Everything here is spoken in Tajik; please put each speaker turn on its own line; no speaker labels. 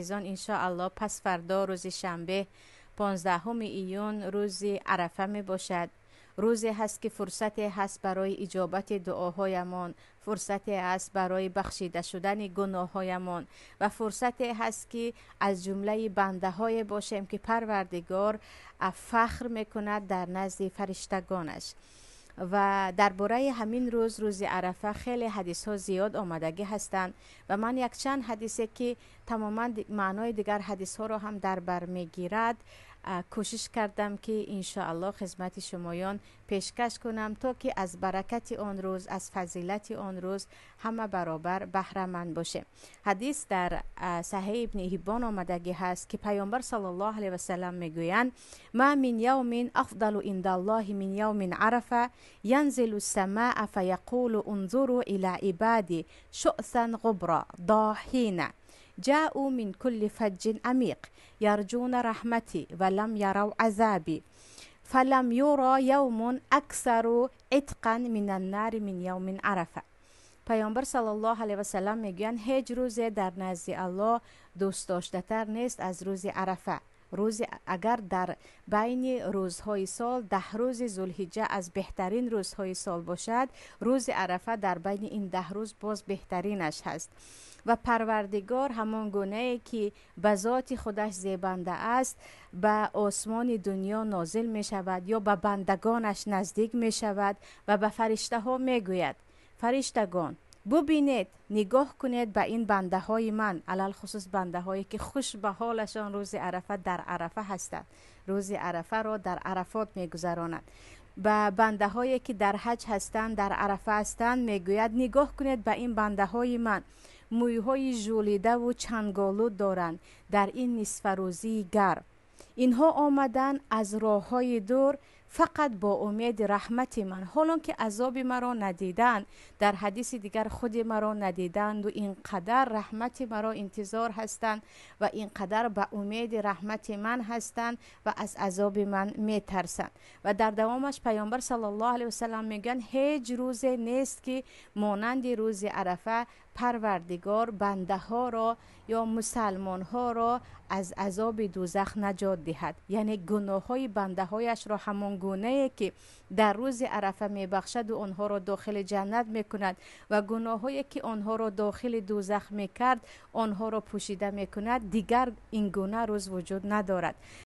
Азизон, иншоаллоҳ пас фардо рӯзи шанбе 15 июн рӯзи Арафа мебошад. Рӯзе ҳаст ки фурсате ҳаст барои иҷобати дуоҳоямон, фурсате аст барои бахшида шудани гуноҳҳоямон ва фурсате ҳаст ки аз ҷумлаи бандаҳое бошем ки Парвардигор фахр мекунад дар назди фариштагонаш. Ва дар бораи ҳамин рӯз, рӯзи Арафа, хеле ҳадисҳо зиёд омадагӣ ҳастанд ва ман якчанд ҳадисе ки тамоман маънои дигар ҳадисҳоро ҳам дар бар мегирад, кӯшиш кардам ки иншоаллоҳ хизмати шумоён пешкаш кунам, то ки аз баракати он рӯз, аз фазилати он рӯз ҳама баробар баҳраманд бошем. Ҳадис дар Саҳеҳи Ибни Ҳиббон омадагӣ ҳаст ки Паёмбар саллаллоҳу алайҳи васаллам мегӯянд: ма мин явмин афдалу индаллоҳи мин явмин арафа янзилу самаа фаяқулу унзуру ила ибади шуъсан ғубра доҳина ҷаъу мин кулли фаҷҷин амиқ ярҷуна раҳмати ва лам ярав азаби фалам юра явмун аксару итқан минан нари мин явмин арафа. Паёмбар саллаллоҳу алайҳи васаллам мегӯянд, ҳеҷ рӯзе дар назди Аллоҳ дӯстдоштатар нест аз рӯзи Арафа. Рӯзи агар дар байни рӯзҳои сол 10 рӯзи Зулҳиҷҷа аз беҳтарин рӯзҳои сол бошад, рӯзи Арафа дар байни ин 10 рӯз боз беҳтаринаш ҳаст. Ва Парвардигор ҳамон гунае ки ба зоти худаш зебанда аст, ба осмони дунё нозил мешавад ё ба бандагонаш наздик мешавад ва ба фариштаҳо мегӯяд: фариштагон, бубинед, нигоҳ кунед ба ин бандаҳои ман, алалхусус бандаҳое ки хуш ба ҳолашон рӯзи Арафа дар Арафа ҳастанд, рӯзи Арафаро дар Арафот мегузаронанд. Ба бандаҳое ки дар ҳаҷ ҳастанд, дар Арафа ҳастанд, мегӯяд: нигоҳ кунед ба ин бандаҳои ман, мӯйҳои жӯлидаву чанголуд доранд дар ин нисфарӯзии гарм. Инҳо омаданд аз роҳҳои дур фақат бо умеди раҳмати ман, ҳолон ки азоби маро надиданд, дар ҳадиси дигар худи маро надиданду ин қадар раҳмати маро интизор ҳастанд ва ин қадар ба умеди раҳмати ман ҳастанд ва аз азоби ман метарсанд. Ва дар давомаш Паёмбар саллаллоҳу алайҳи васаллам мегӯянд, ҳеҷ рӯзе нест ки монанди рӯзи Арафа Парвардигор бандаҳоро ё мусалмонҳоро аз азоби дӯзах наҷот диҳад. Яъне гуноҳҳои бандаҳояшро ҳамон гунае ки дар рӯзи Арафа мебахшаду онҳоро дохили ҷаннат мекунад ва гуноҳҳое ки онҳоро дохили дӯзах мекард, онҳоро пӯшида мекунад, дигар ин гуна рӯз вуҷуд надорад.